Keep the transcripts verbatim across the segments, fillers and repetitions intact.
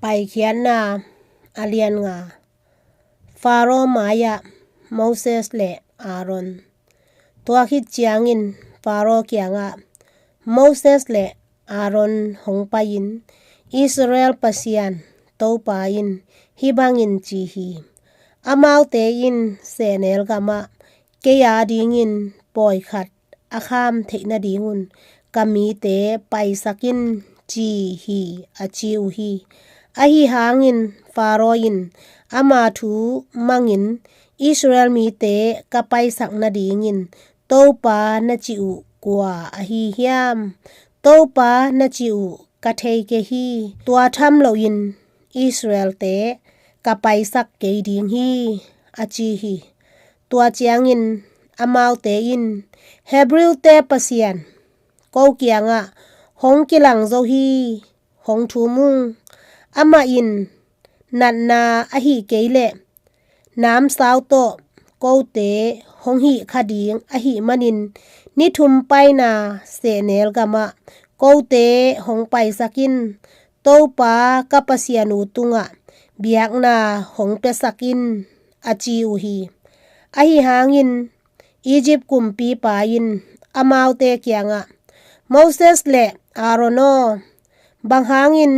Paikhiatna a lian nga. Faro mai-ah Moses le Aaron. Tua khit ciangin Faro kiangah Moses le Aaron hong pai-in, Israel Pasian Topa in hih bangin ci hi: Amaute in sehnel gamah kei a dingin pawi khat a kham theih nadingun ka mite paisak in, ci hi, a ci uh hi. Ahi hangin Faro in ama thu mangin, Israel mite ka paisak nadingin Topa na cih uh kua ahi hiam? Topa na cih uh ka thei kei hi. Tua tham loin Israelte ka paisak kei ding hi, a ci hi. Tua ciangin amaute in, Hebrew-te Pasian ko kiangah hong kilang zo hi, hong thum ung. Amah in natna ahih kei leh namsau tawh kote hong hih kha ding ahih manin, ni thum paina sehnel gamah kote hong paisak in, Topa ka Pasian uh tungah biakna hong piasak in, a ci uh hi. Ahi hangin Egypt kumpipa in amaute kiangah, Moses le Aaron aw, bang hangin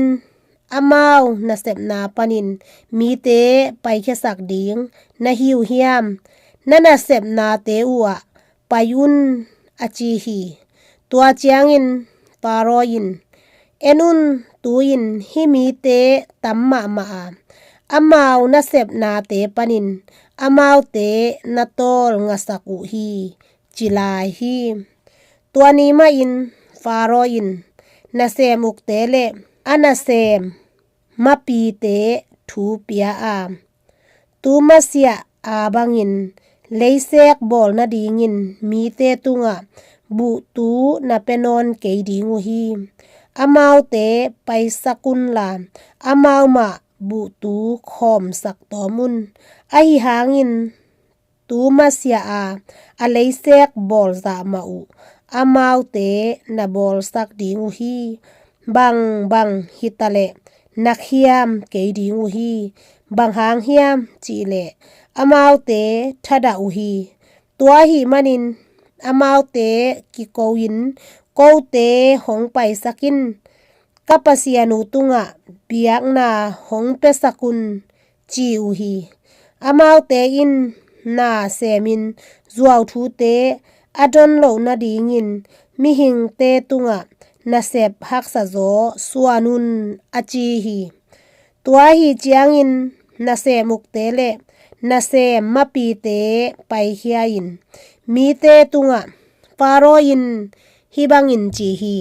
amau nasepna panin mite paikhiasak ding na hi uh hiam? Na nasepnate uhah pai un, a ci hi. Tua ciangin Faro in, En un, tu-in hih mite tam mahmah a, amau nasepnate panin amaute na tawlngasak uh hi, ci lai hi. Tua ni mahin Faro in nasem ukte le a nasem mapite thu pia a, Tu masiah a bangin leiseek bawl nadingin mite tungah buhtu na pia nawn kei ding uh hi. Amaute paisak unla, amau mah buhtu khawmsak tawm un. Ahi hangin tu masiah a, a leiseek bawl zah mah uh amaute na bawlsak ding uh hi. Bangbang hitaleh na khiam kei ding uh hi. Bang hang hiam cihleh amaute thadah uh hi. Tua ahih manin amaute kiko-in, Kote hong paisak in, ka Pasian uh tungah biakna hong piasak un, ci uh hi. Amaute in na semin zuau thute a don loh nadingin mihingte tungah nasep haksazaw suan un, a ci hi. Tua ahi ciangin nasem ukte le nasem mapite paikhia-in mite tungah, Faro in hih bangin ci hi: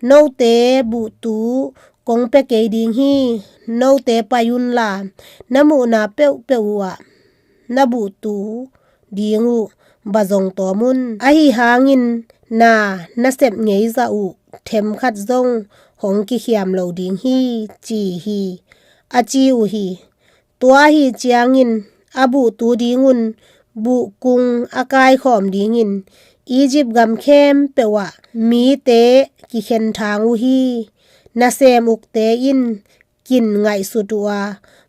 Note buhtu kong pia kei ding hi. Note pai unla, na muhna peuhpeuh uhah na buhtu ding uh ba zong tawm un. Ahi hangin na nasep ngei zah uh themkhat zong hong kikhiam lo ding hi, ci hi, a ci uh hi. Tua ahi ciangin a buhtu dingun buhkung a kaikhawm dingin Egypt gam khempeuh ah mite kikhenthang uh hi. Nasem ukte in kin ngaihsut uh a,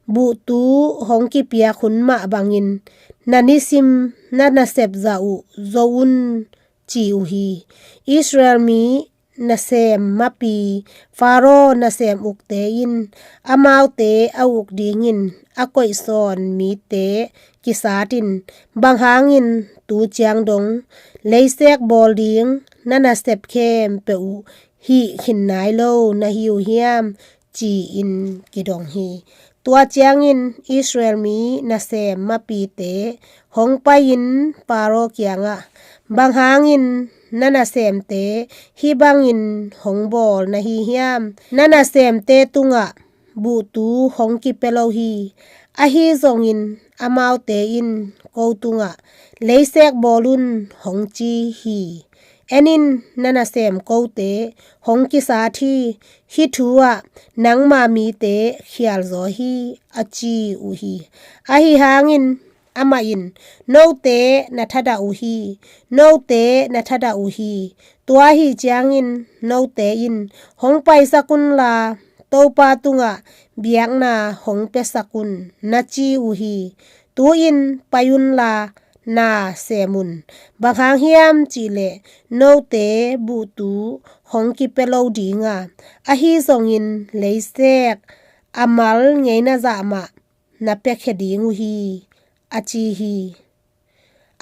buhtu hong kipiak hun mah bangin na nisim na nasep zah uh zo un, ci uh hi. Israel mi nasem mapi Faro nasem ukte in amaute a uk dingin a koihsawn mite kisatin, bang hangin tu ciang dong leiseek bawl ding na nasep khempeuh uh hih khin nai lo na hi uh hiam, ci-in kidong hi. Tua ciangin Israel mi nasem mapite hong pai-in Faro kiangah, Bang hangin na nasemte hih bangin hong bawl na hi hiam? Na nasemte tungah buhtu hong kipia lo hi. Ahi zongin amaute in ko tungah, Leiseek bawl un, hong ci hi. En in, na nasem kote hong kisat hi. Hih thu ah nangma mite khialzaw hi, a ci uh hi. Ahi hangin amah in, Note na thadah uh hi. Note na thadah uh hi. Tua ahi ciangin note in hong paisak unla, Topa tungah biakna hong piasak un, na ci uh hi. Tu-in pai unla, na sem un. Bang hang hiam cih leh note buhtu hong kipia lo ding a, ahi zongin leiseek a mal ngeina zah mah na piakhia ding uh hi, a ci hi.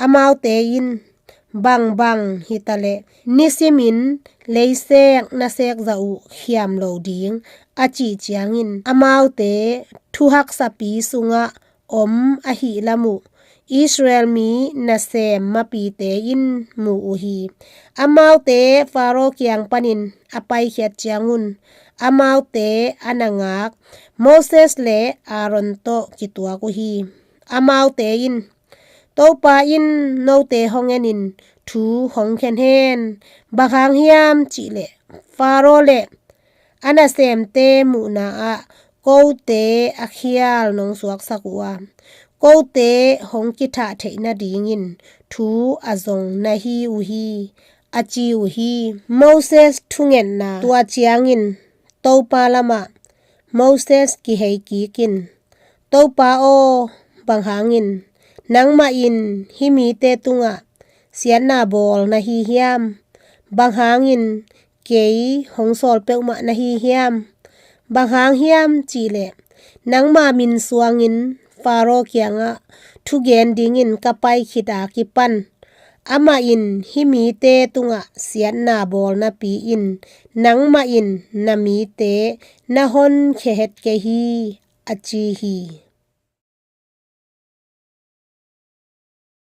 Amaute in, bangbang hitaleh nisimin leiseek na seek zah uh khiam lo ding, a cih ciangin amaute thuhaksapi sungah om ahih lam uh Israel mi nasem mapite in mu uh hi. Amaute Faro kiang panin a paikhiat ciangun amaute a na ngak Moses le Aaron tawh kituak uh hi. Amaute in, Topa in note hong enin thu hong khen hen. Bang hang hiam cih leh Faro le a nasemte muhna ah kote a khial nong suaksak uh a, kote hong kithah theih nadingin thu a zong na hi uh hi, a ci uh hi. Moses thungetna. Tua ciangin Topa lamah Moses kihei kik in, Topa aw, bang hangin nangmah in hih mite tungah siatna bawl na hi hiam? Bang hangin kei hong sawl peuhmah na hi hiam? Bang hang hiam cih leh nangma min suangin Faro kiangah thugen dingin ka pai khit a kipan amah in hih mite tungah siatna bawl napi-in nangmah in na mite na honkhia het kei hi, a ci hi.